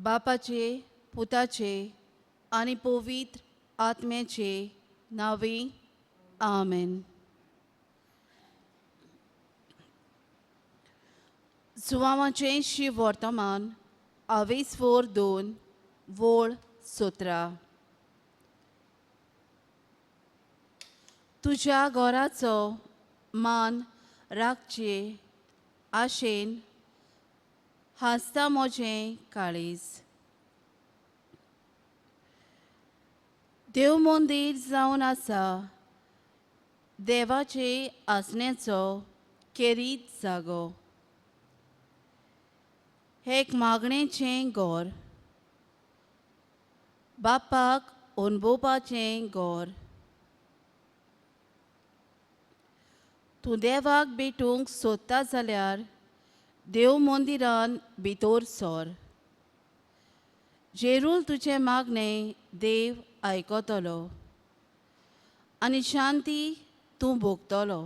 बापाचे, पुताचे आनी पवित्र आत्म्याचे नांवी, आमेन. जुवांवाचें शिव वर्तमान आवेसफोर 2 वोळ 17. तुज्या घराचो मान राखचे आशेन हांसता म्हजें काळीज. देव मंदीर जावन आसा देवाचे आसण्याचो केरीत जागो. हें एक मागणेचें घर, बापाक अणभोवपाचें घर. तूं देवाक भेटूंक सोदता जाल्यार देव मंदिरान भितर सर. जेरूल तुजें मागणें देव आयकतलो आनी शांती तूं भोगतलो.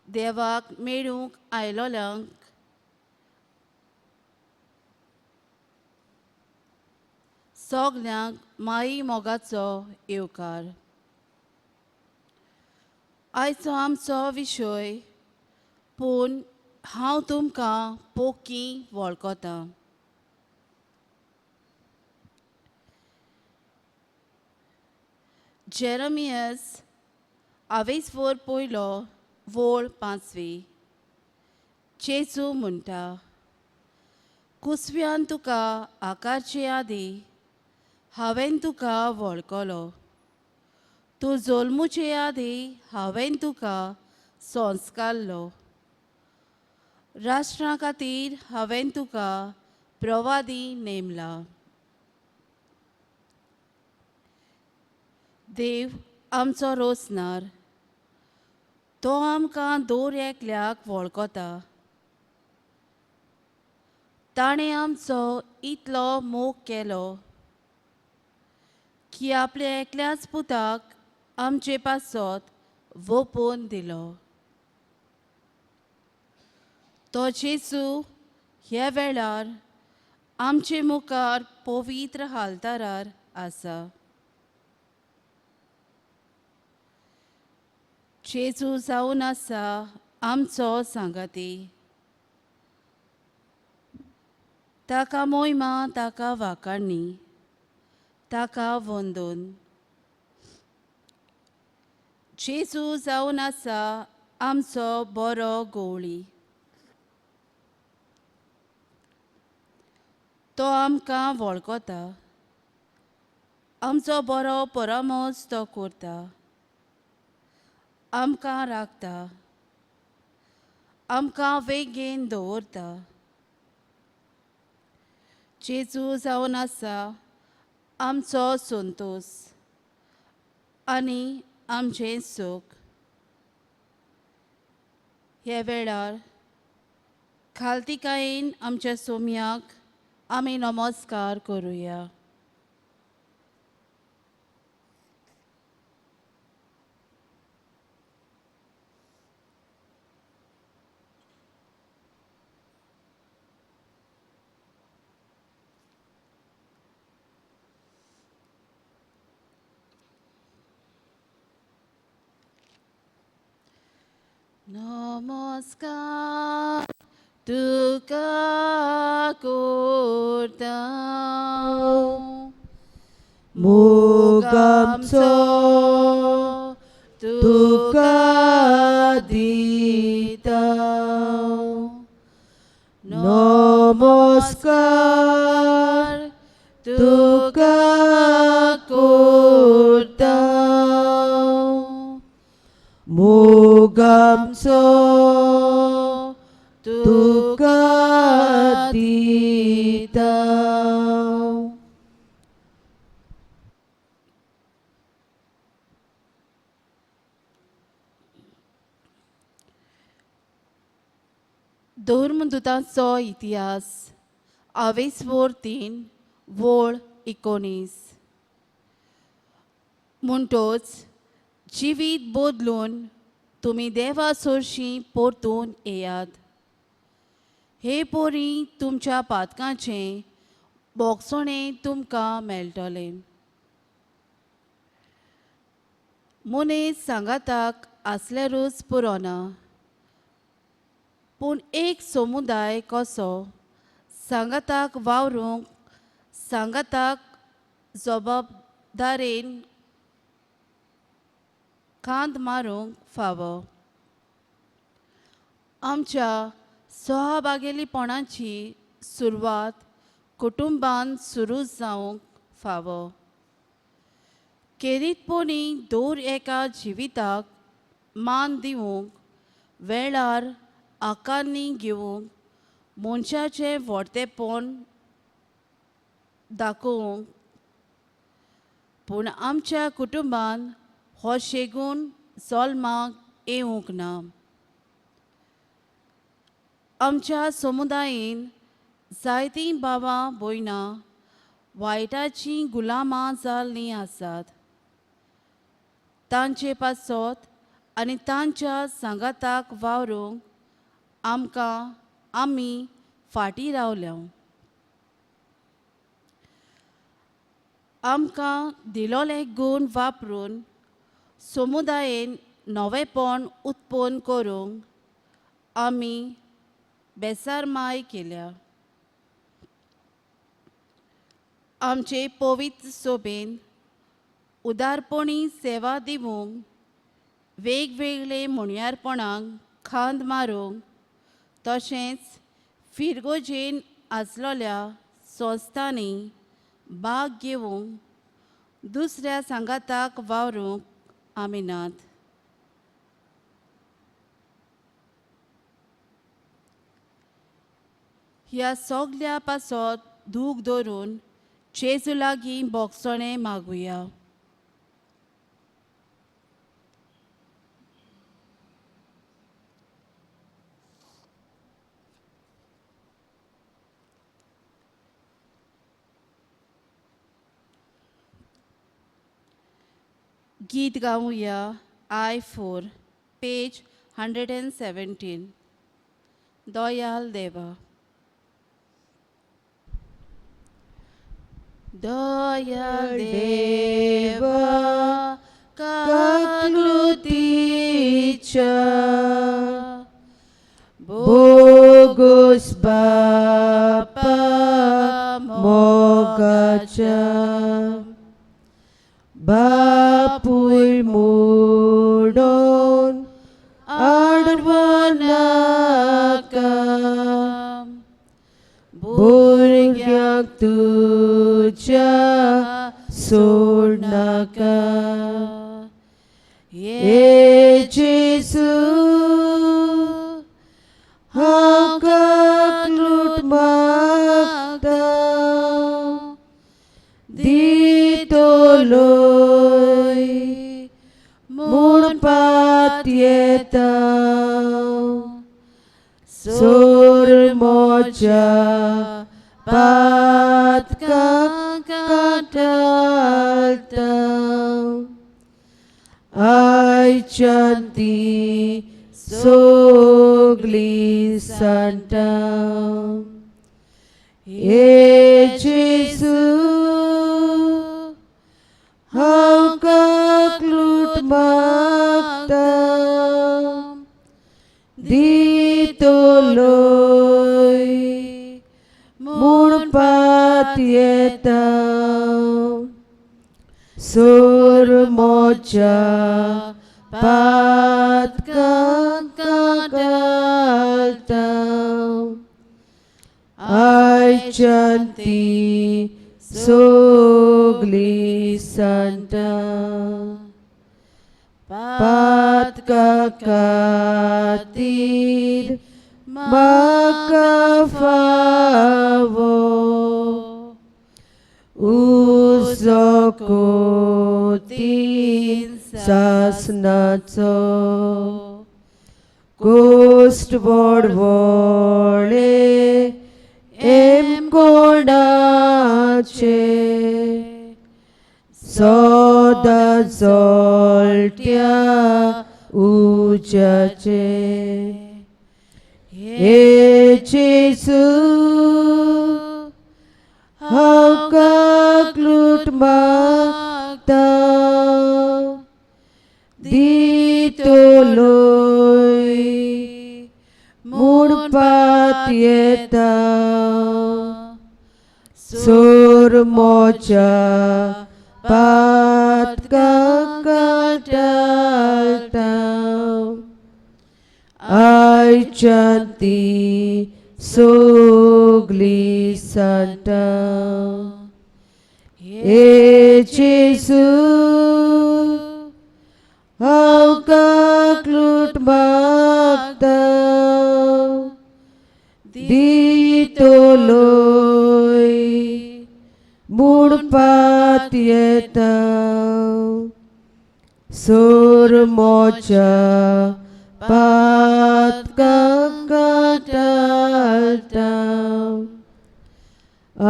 देवाक मेळूंक आयलोल्यांक सगल्यांक माई मोगाचो येवकार. आयचो आमचो विशय पूण हांव तुमकां पोकी वळखतां. जेरमियस आवेसफोर पयलो वोळ 5. जेजू म्हणटा, कुसव्यान तुका आकारचे आदी हांवें तुका वळखलो, तूं जल्मुचे आदी हांवें तुका संस्कारलो, राष्ट्रा खातीर हांवें तुका प्रवादी नेमला. देव आमचो रोसनार, तो आमकां दर एकल्याक वळखता. ताणें आमचो इतलो मोग केलो की आपल्या एकल्याच पुताक आमचे पासत वोपून दिलो. तो जेजू ह्या वेळार आमचे मुखार पवित्र हालतारार आसा. जेजू जावन आसा आमचो सांगाती. ताका मोयमा, ताका वाखाणणी, ताका वंदन. जेजू जावन आसा आमचो बरो गवळी. तो आमकां वळखता, आमचो बरो परामर्श तो करता, आमकां राखता, आमकां वेगेन दवरता. जेजू जावन आसा आमचो संतोश आनी आमचें सूख. ह्या वेळार खालतिकायेन आमच्या सोम्याक आमी नमस्कार करुया. नमस्कार तुका करता, मोगामचो तुका दिता. नमस्कार तुका करता, मोगामचो तुका दिता. धर्मदूतांचो इतिहास आवेसवोर 3 वोळ 19. म्हणटोच जिवीत बदलून तुमी देवा सोरशीं परतून येयात. हे पोरी तुमच्या पातकांचें बोगसणें तुमकां मेळटलें. मनीस सांगाताक आसल्यारूच पुरोना, पूण एक समुदाय कसो सांगाताक वावरूंक, सांगाताक जबाबदारेन खांद मारूंक फावो. आमच्या सहभागेलीपणाची सुरवात कुटुंबान सुरू जावंक फावो. खेरीतपणी दर एका जिविताक मान दिवंक, वेळार आकारणी घेवंक, मनशाचें व्हडतेपण दाखोवंक. पूण आमच्या कुटुंबान हो शेगून जल्माक येवंक ना. आमच्या समुदायेन जायतीं बाबां भयणां वायटाचीं गुलामां जाल्लीं आसात. तांचे पासत आनी तांच्या सांगाताक वावरूंक आमकां आमी फाटीं रावल्या. आमकां दिलोले गूण वापरून समुदायेन नवेंपण उत्पन्न करूंक आमी बेसारमाय केल्या. आमचे पवित्र सोबेन उदारपणी सेवा दिवंक, वेगवेगळे म्हणयारपणाक खांद मारूंक, तशेंच फिरगोजेन आसलेल्या संस्थांनी भाग घेवंक दुसऱ्या सांगाताक वावरूंक आमी नात. ह्या सगल्या पासत दूख धरून जेजू लागीं बोगसणें मागुया. गीत गावया I 4 page 117. Dayal देवा. दयाल देवा काकृतीच्या बोगोस बापा मोगाच्या बापूय मोडून आडवनाका, भुरग्यांक तुज्या सोडनाका. हे जेजू हांव काकलूट मागता, दितलोय म्हूण पातयेता, सोर म्हज्या पातकां काडटा, आयच्यान ती सगळीं सांडटा. हे जेजू हांव काकलूट मागता, दितलोय म्हूण पातयेता, सोर म्हज्या पातकां काडटा, आयच्यान ती सगळीं सांडटा. पातकां खातीर म्हाका फावो उजो कोतीन सासनाचो, कोश्ट वडवळे एम कोणाचे, सदां जळट्या उज्याचे. हे जेजू हांव काकलूट मागता दितलोय म्हूण पातयेता सोरमोच्या पातकां काडटा आयच्यान ती सगली सांडटा. हे जेजू हांव काकलूट मागता दितलोय म्हूण पातयेता सोरमोच्या पातकां काडटा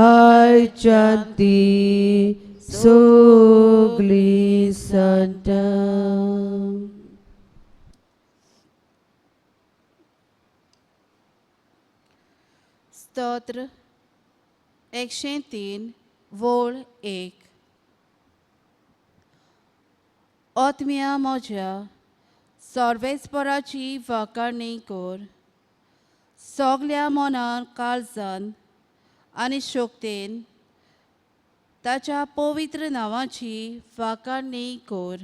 आयच्यान ती सगली सांडटा. स्तोत्र 103 वोळ 1. आत्म्या म्हज्या सर्वेस्पराची वाखाणी कर, सगल्या मनान काळजान आनी शक्तेन ताच्या पवित्र नांवाची वाखाणी कर.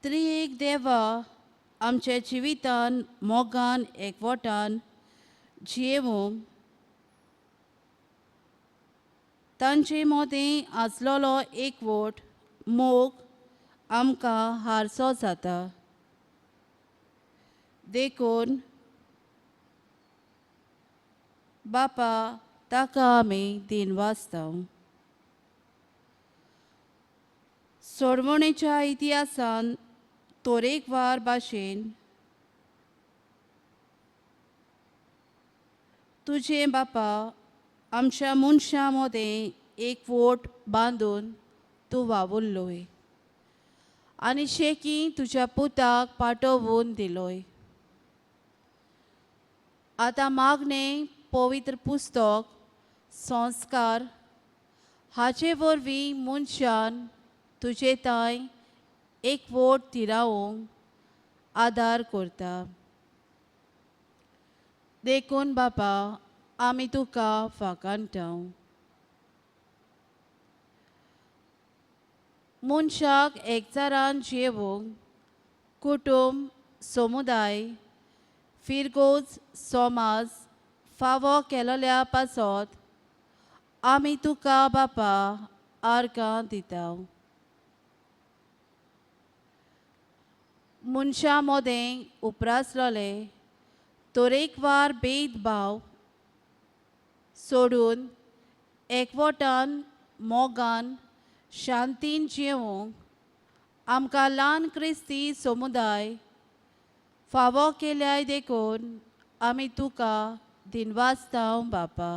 त्रिएक देवा आमच्या जिवितान मोगान एकवटान जियेवंक तांचे मदें आसलेलो एकवट मोग आमकां हारसो जाता. देखून बापा ताका आमी दिनवासता. सोडवणेच्या इतिहासान तरेकवार भाशेन तुजें बापा आमच्या मनशां मदें एकवट बांदून तूं वावुरलोय आनी शेकी तुज्या पुताक पाठोवन दिलोय. आतां मागणें पवित्र पुस्तक संस्कार हाचे वरवीं मनशान तुजे तांय एकवट थिरावंक आदार करता. देखून बापा आमी तुका फाकांटा. मनशाक एकचारान जियेवंक कुटुंब समुदाय फिरगोज समाज फावो केलोल्या पासत आमी तुका बापा आर्गां दिता. मनशां मदें उप्रासलोले तरेकवार भेदभाव सोडून एकवटान मोगान शांतीन जियेवंक आमकां ल्हान क्रिस्ती समुदाय फावो केल्याय देखून आमी तुका दिनवासता बापा.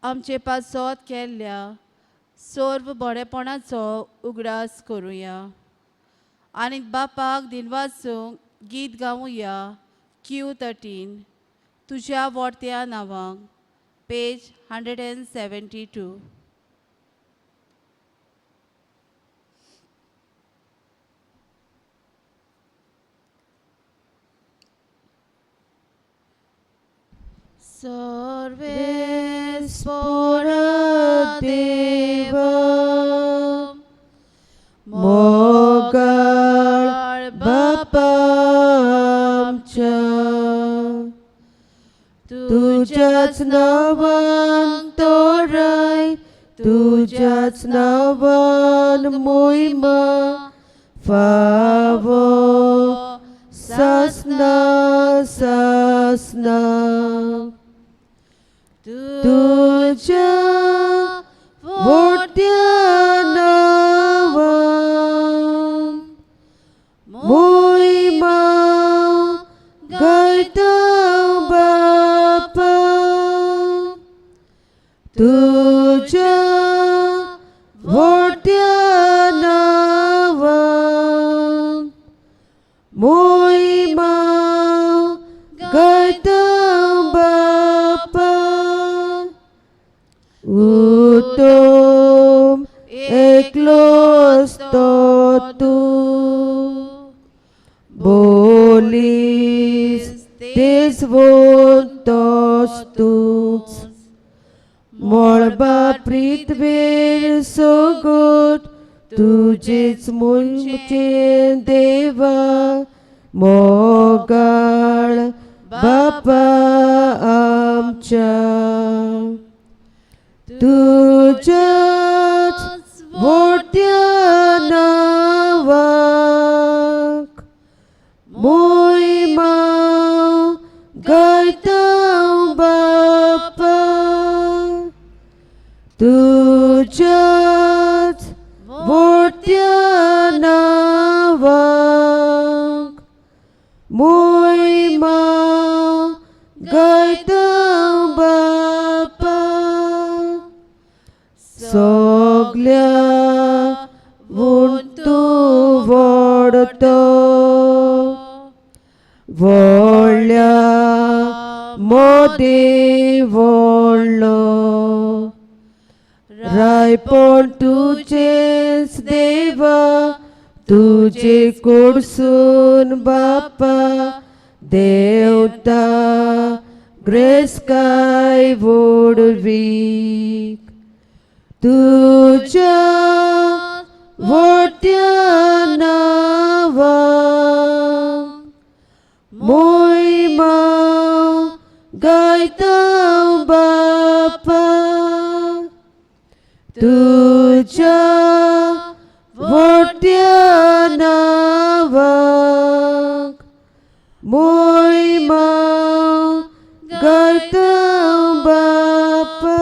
आमचे पासत केल्ल्या सर्व बरेपणाचो उगडास करुया आनी बापाक दिनवासूंक गीत गावया. Q13 तुज्या वोडत्या नांवांक, पेज 172. सर्वेस्पोरा देवा मोगाळ बापा आमच्या तुज्याच नांवान तोराय तुज्याच नांवान मोहिमा फावो सासना सासना तुज्या वोट्या नांवान मोहिमा गायता बापा तुज्या वोट्या गायता बापा उतोम एकलोच तो तूं बोलीस तेच वोतोस तूंच मळबा पृथ्वेर सोगोट तुजेच मुंचे देवा मोगाळ बापा आमच्या तुझ्याच मोठ्या नावाक मोहिमा गायता बापा तुझ्याच मोठ्या नावाक मोहिमा गायता बापा सगल्या उंतू वडतो व्हडल्या मोदी व्हडलो रायपण तुजेच देवा तुजे कडसून बापा देवता ग्रेसकाय वोडवीक तुझ्या व्हडल्या नांवाक मोहिमा गायता बापा तुझ्या व्हडल्या नांवाक मोहिमा गायता बापा.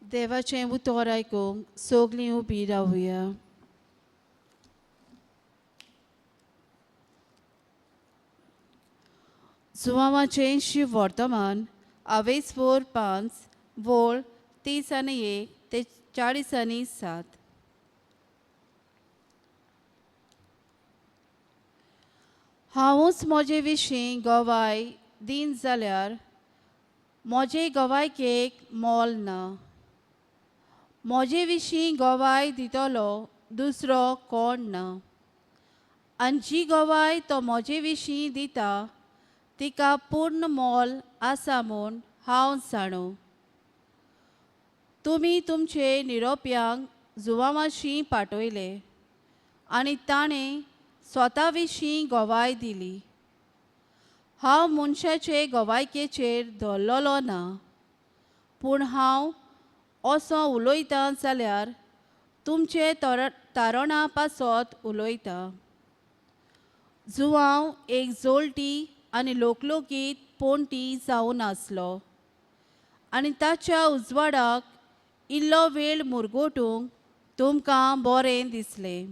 देवाचें उतर आयकूंक सगलीं उबी रावया. जुवांवाचें शिव वर्तमान आवेस फोर पांच वोळ 30 आनी 1 ते 40 आनी 7. हांवूच म्हजे विशीं गवाय दीन जाल्यार म्हजे गवायकेक मोल ना. म्हजे विशीं गवाय दितलो दुसरो कोण ना. आनी जी गवाय तो म्हजे विशीं दिता तिका पूर्ण मोल आसा म्हूण हांव जाणो. तुमी तुमचे निरोप्यांक जुवामाशी पाठयले आनी ताणें स्वता विशीं गवाय दिली. हांव मनशाचे गवायकेचेर धरलेलो ना, पूण हांव असो उलयतां जाल्यार तुमचे तारणा पासत उलयतां. जुवांव एक जोलटी आनी लोकलोकीत पोंटी जावन आसलो आनी ताच्या उजवाडाक इल्लो वेळ मुरगोटूंक तुमकां बरें दिसलें.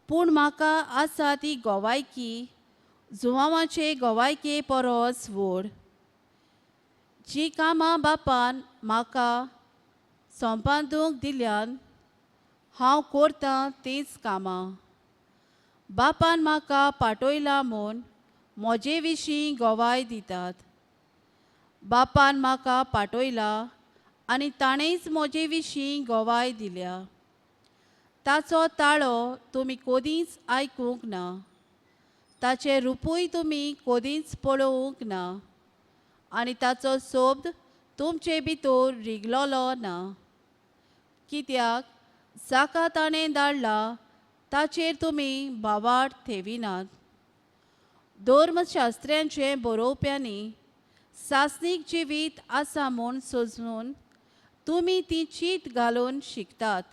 पूण म्हाका आसा ती गोवायकी जुवांवाचे गोवायके परस व्हड. जी कामां बापान म्हाका सोंपांदूंक दिल्यान हांव करतां तींच कामां. बापान म्हाका पाठयला म्हूण म्हजे विशीं गवाय दितात. बापान म्हाका पाठयला आनी ताणेंच म्हजे विशीं गवाय दिल्या. ताचो ताळो तुमी कदींच आयकूंक ना, ताचें रुपूय तुमी कदींच पळोवंक ना आनी ताचो शब्द तुमचे भितर रिगलोलो ना. कित्याक जाका ताणें धाडला ताचेर तुमी भावार्थ ठेविनात. धर्मशास्त्र्यांचे बरोवप्यांनी सासणीक जिवीत आसा म्हूण सजून तुमी ती चीत घालून शिकतात.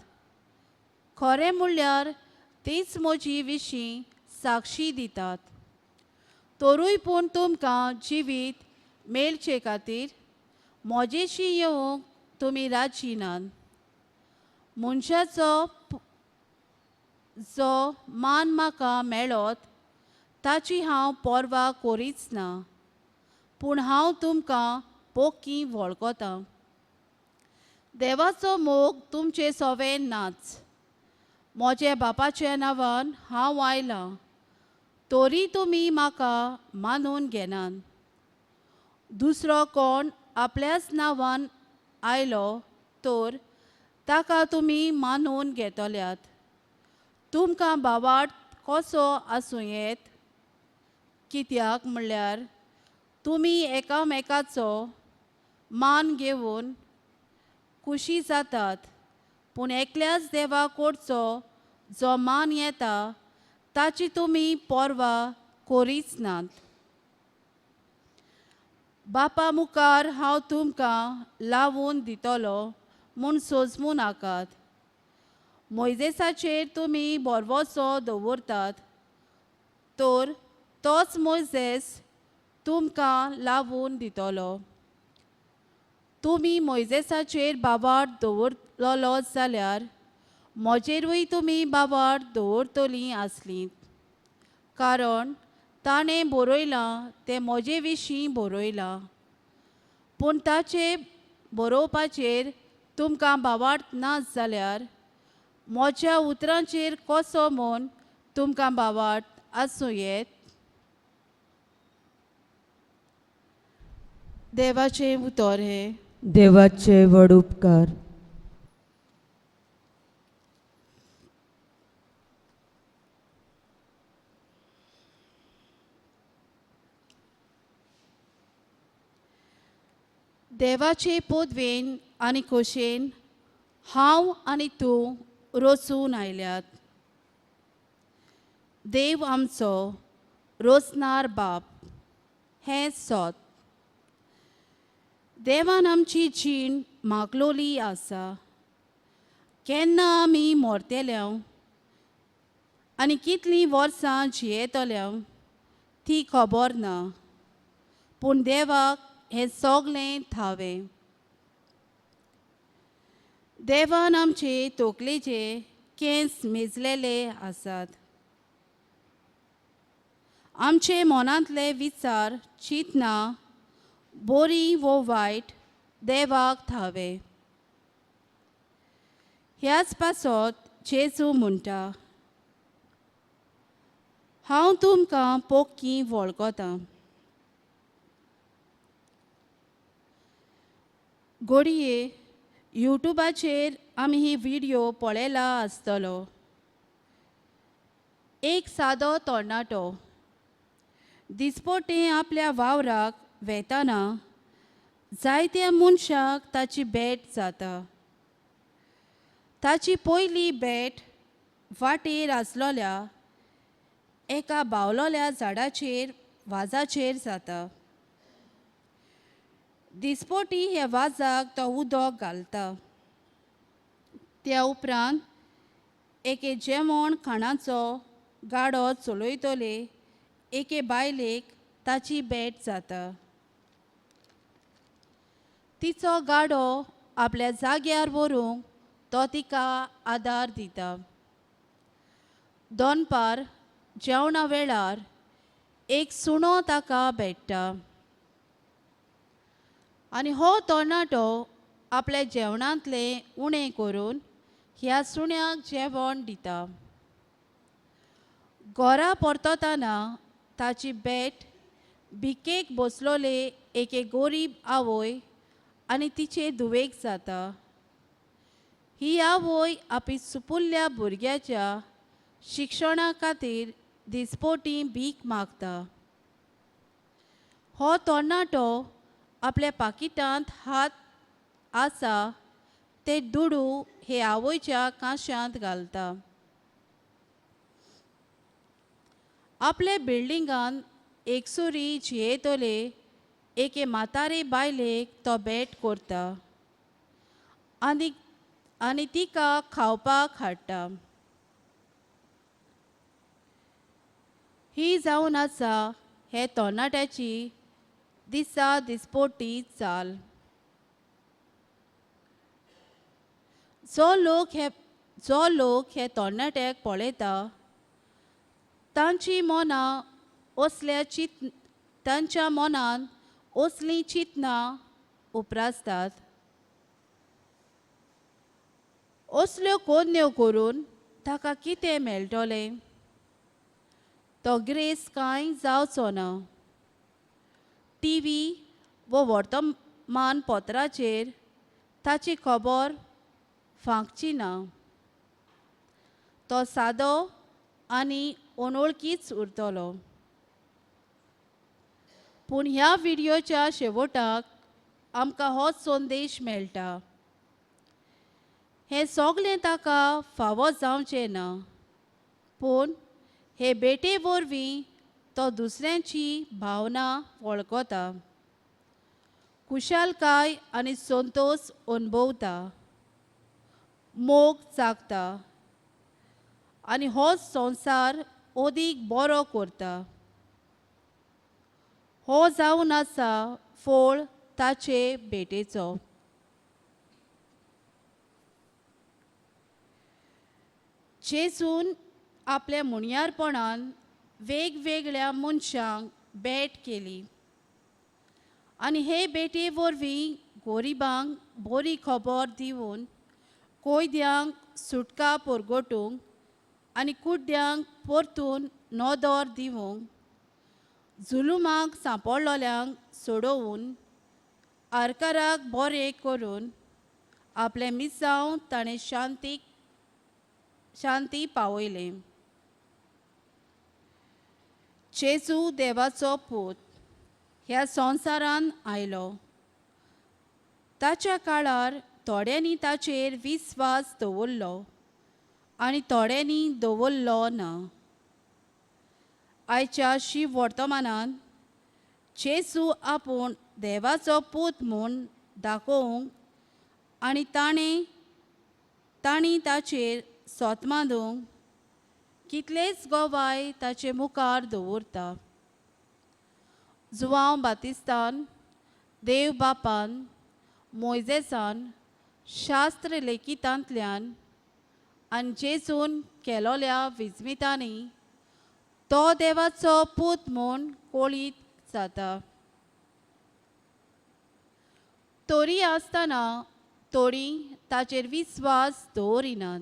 खरें म्हणल्यार तीच म्हजी विशीं साक्षी दितात. तरूय पूण तुमकां जिवीत मेळचे खातीर म्हजेशी येवंक तुमी राजी नात. मनशाचो जो मान म्हाका मेळत ताची हांव पर्वा करीच ना. पूण हांव तुमकां पोकी वळखतां. देवाचो मोग तुमचे सोवे नाच. म्हजे बापाच्या नांवान हांव आयलां तरी तुमी म्हाका मानून घेनात. दुसरो कोण आपल्याच नांवान आयलो तर ताका तुमी मानून घेतल्यात. तुमकां बावाट कसो आसूं येत? कित्याक म्हणल्यार तुमी एकामेकाचो मान घेवन खुशी जातात, पूण एकल्याच देवा कडचो जो मान येता ताची तुमी पर्वा करीच नात. बापा मुखार हांव तुमकां लावून दितलो म्हूण सोजमू नाकात. मोयजेसाचेर तुमी भरवसो दवरतात तर तोच मोयजेस तुमकां लावून दितलो. तुमी मोयजेसाचेर बावाट दवरलेलो जाल्यार म्हजेरूय तुमी बावाट दवरतलीं आसलीं, कारण ताणें बरयलां तें म्हजे विशीं बरयलां. पूण ताचे बरोवपाचेर तुमकां बावाट ना जाल्यार म्हज्या उतरांचेर कसो म्हूण तुमकां बावाट आसूं येत? देवाचें उतर हें. देवाचे व्हड उपकार. देवाचे पदवेन आनी खोशेन हांव आनी तूं रचून आयल्यात. देव आमचो रोचणार बाप हें सोत. देवान आमची जीण मागलोली आसा. केन्ना आमी मरतल्या आनी कितलीं वर्सां जियेतल्या ती खबर ना, पूण देवाक हें सगलें थावें. देवान आमचे तकलेचे केंस मेजलेले आसात. आमचे मनांतले विचार चिंतना बरी वो वायट देवाक थावे. ह्याच पासत जेजू म्हणटा, हांव तुमकां पोक्की वळखतां. घडये युट्यूबाचेर आमी ही व्हिडियो पळयला आसतलो. एक सादो तरणाटो दिसपटे आपल्या वावराक वेताना जायत्या मनशाक ताची भेट जाता. ताची पयली भेट वाटेर आसलोल्या एका बावलोल्या झाडाचेर वाजाचेर जाता. दिसपोटी ह्या वाजाक तो उदक घालता. त्या उपरांत एके जेवण खाणाचो गाडो चलयतले एके बायलेक ताची भेट जाता. तिचो गाडो आपल्या जाग्यार व्हरूंक तो तिका आदार दिता. दनपार जेवणा वेळार एक सुणो ताका भेट्टा आनी हो तरणाटो आपल्या जेवणांतलें उणें करून ह्या सुण्याक जेवण दिता. घरा परततना ताची भेट भिकेक बसलोले एके गरीब आवय आनी तिचे धुवेक जाता. ही आवय आपली सुपुल्ल्या भुरग्याच्या शिक्षणा खातीर दिसपोटी भीक मागता. हो तरणाटो आपल्या पाकिटांत हात आसा ते दुडू हे आवयच्या कांश्यांत घालता. आपले बिल्डिंगान एकसुरी जियेतले एके म्हातारे बायलेक तो भेट करता आनी आनी तिका खावपाक हाडटा. ही जावन आसा हे तरणाट्याची दिसा दिसपोटी चाल. जो लोक हे तरणाट्याक पळयता तांची मनां असल्या चिंत तांच्या मनान असलीं चिंतनां उपरासतात. असल्यो कोन्न्यो करून ताका कितें मेळटलें? तो ग्रेस कांय जावचो ना. टी व्ही वो वर्तमानपत्राचेर ताची खबर फांकची ना. तो सादो आनी अनोळखीच उरतलो. पूण ह्या व्हिडियोच्या शेवटाक आमकां होच संदेश मेळटा. हें सगलें ताका फावो जावचें ना, पूण हे भेटे वरवीं तो दुसऱ्यांची भावना वळखता, खुशालकाय आनी संतोश अणभवता, मोग जागता आनी हो संवसार अदीक बरो करता. हो जावन आसा फळ ताचे भेटेचो. जेजून आपल्या मुणयारपणान वेगवेगळ्या मनशांक भेट केली आनी हे भेटे वरवीं गोरिबांक बरी खबर दिवन कोयद्यांक सुटका परगटूंक आनी कुड्ड्यांक परतून नदर दिवंक, जुलुमाक सांपडलोल्यांक सोडोवन आरकाराक बरें करून आपलें मिसांव ताणें शांती पावयलें. जेजू देवाचो पूत ह्या संवसारान आयलो. ताच्या काळार थोड्यांनी ताचेर विस्वास दवरलो आनी थोड्यांनी दवरलो ना. आयच्या शीव वर्तमानान जेजू आपूण देवाचो पूत म्हूण दाखोवंक आनी तांणी ताचेर सोत मांदूंक कितलेच गोवाय ताचे मुखार दवरता. जुवांव बातिस्तान देव बापान मोयजेसान शास्त्र लेखितांतल्यान आनी जेजून केलोल्या विजमितांनी तो देवाचो पूत म्हूण कोळीत जाता. तरी आसतना थोडीं ताचेर विस्वास दवरिनात.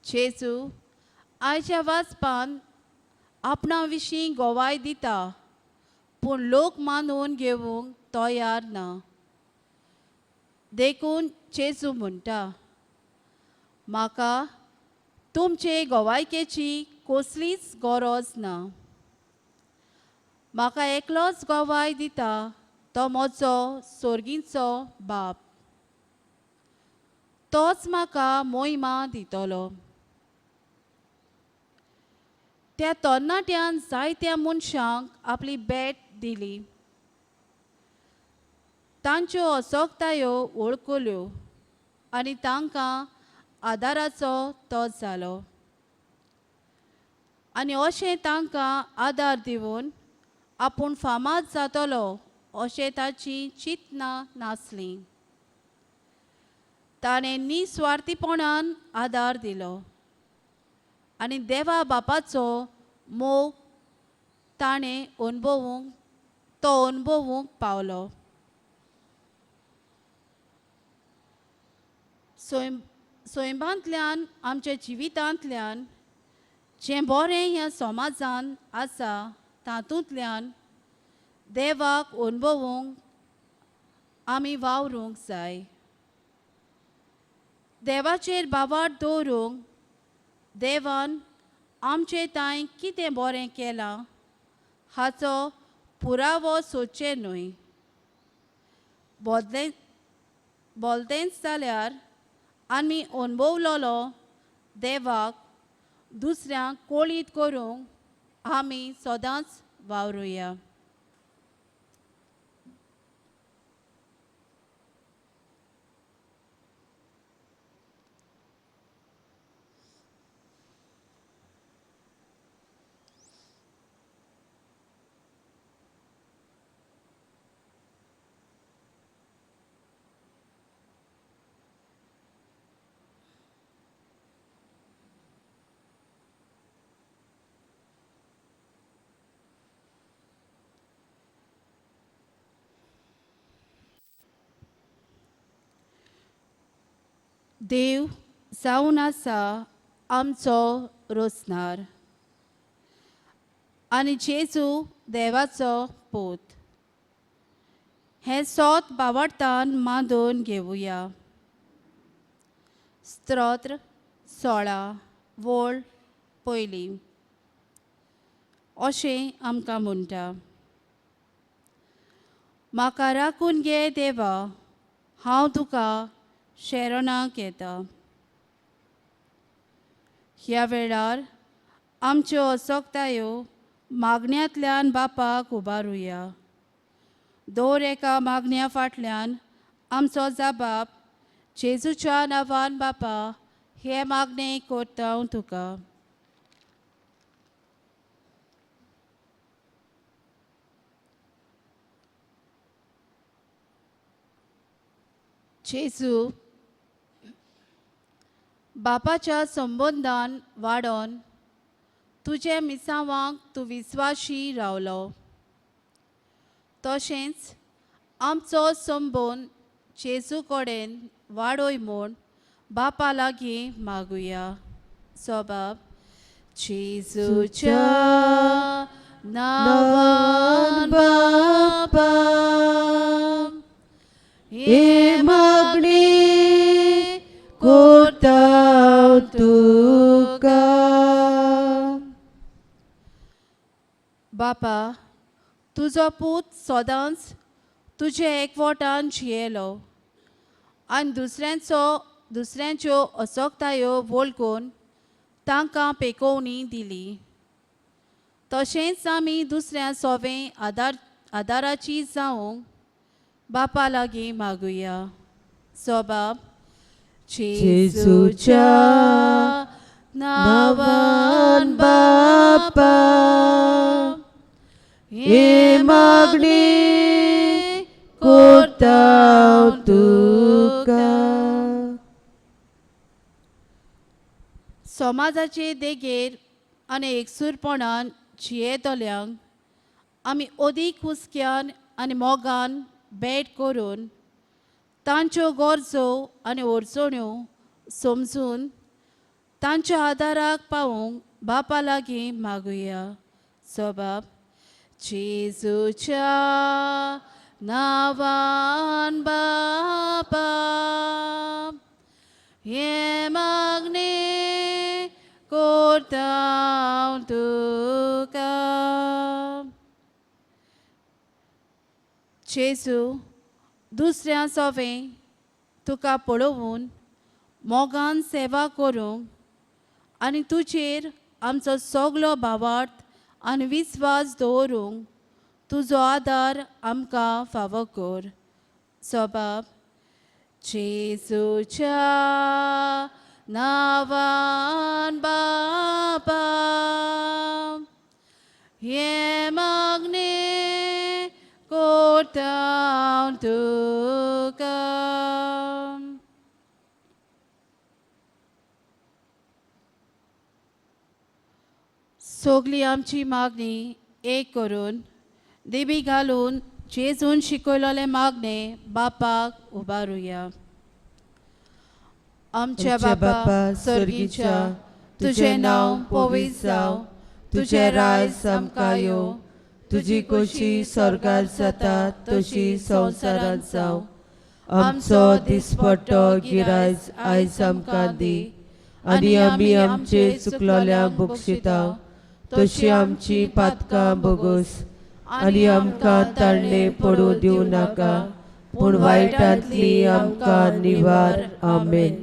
जेजू आयच्या वाचपान आपणा विशीं गोवाय दिता, पूण लोक मानून घेवंक तयार ना. देखून जेजू म्हणटा, म्हाका तुमचे गोवायकेची कसलीच गरज ना. म्हाका एकलोच गोवाय दिता तो म्हजो सोर्गीचो बाप, तोच म्हाका मोहिमा दितलो. त्या तरणाट्यान जायत्या मनशांक आपली भेट दिली, तांच्यो असोगतायो वळखल्यो आनी तांकां आदाराचो तो जालो. आनी अशें तांकां आदार दिवन आपूण फामाद जातलो अशें ताची चिंतनां नासलीं. ताणें निस्वार्थीपणान आदार दिलो आनी देवा बापाचो मोग ताणें अणभवूंक तो अणभवूंक पावलो. स्वयंबांतल्यान आमच्या जिवितांतल्यान जें बरें ह्या समाजान आसा तातूंतल्यान देवाक अणभवूंक आमी वावरूंक जाय. देवाचेर बावाट दवरूंक देवान आमचे तांय कितें बरें केलां हाचो पुरावो सोदचें न्हय. बोलतेंच जाल्यार आमी अणभवलोलो देवाक दुसऱ्यांक कोळीत करूंक आमी सदांच वावरुया. देव जावन आसा आमचो रोसनार आनी जेजू देवाचो पूत. हें सोत बावडतान मांदून घेवया. स्तोत्र 16 वोळ पयली अशें आमकां म्हणटा. म्हाका राखून घे देवा, हांव तुका शरणाक येता. ह्या वेळार आमच्यो असक्तायो मागण्यांतल्यान बापाक उबारुया. दर एका मागण्या फाटल्यान आमचो जबाब जेजूच्या नांवान बापा हे मागणें करता हांव तुका. जेजू बापाच्या संबंदान वाडोवन तुज्या मिसांवांक तूं विस्वाशी रावलो. तशेंच आमचो संबंद जेजू कडेन वाडय म्हूण बापा लागीं मागुया. सोबाब जेजूच्या नांवान बापा हे मागणी कोता तुका. बापा तुजो पूत सदांच तुजे एकवटान जियेलो आनी दुसऱ्यांच्यो असक्तायो वळखून तांकां पेकोवणी दिली. तशेंच आमी दुसऱ्या सोवे आदाराची जावंक बापा लागीं मागुया. सोबाब जेजूच्या नांवान बापा हे मागणी कोता तुका. समाजाचे देगेर आनी एकसूरपणान जियेतल्यांक आमी अदीक हुस्क्यान आनी मोगान भेट करून तांच्यो गरजो आनी अडचण्यो समजून तांच्या आदाराक पावूंक बापा लागीं मागुया. सोबाब जेजूच्या नांवान बापा हे मागणें करता हांव तुका. जेजू दुसऱ्या सोवें तुका पळोवन मोगान सेवा करूंक आनी तुजेर आमचो सगलो भावार्थ आनी विस्वास दवरूंक तुजो आदार आमकां फावो कर. सोबाब जेजूच्या नांवान बापा हे मागणें करता हांव तुका. सगली आमची मागणी एक करून देवी घालून जेजून शिकयलेलें मागणें बापाक उबारुया. आमच्या बापा सर्गीच्या, तुजें नांव पवित्र जावं, तुजें राज आमकां येवं, तुजी खोशी स्वर्गार जाता तशी संवसारांत जावं. आमचो दिसपट्टो गिरायज आयज आमकां दी आनी आमी आमचे चुकलोल्यांक बक्षिता तशी आमची पातकां बोगस आनी आमकां ताळणे पडूं दिवं नाका, पूण वायटांतली आमकां निवार. आमेन.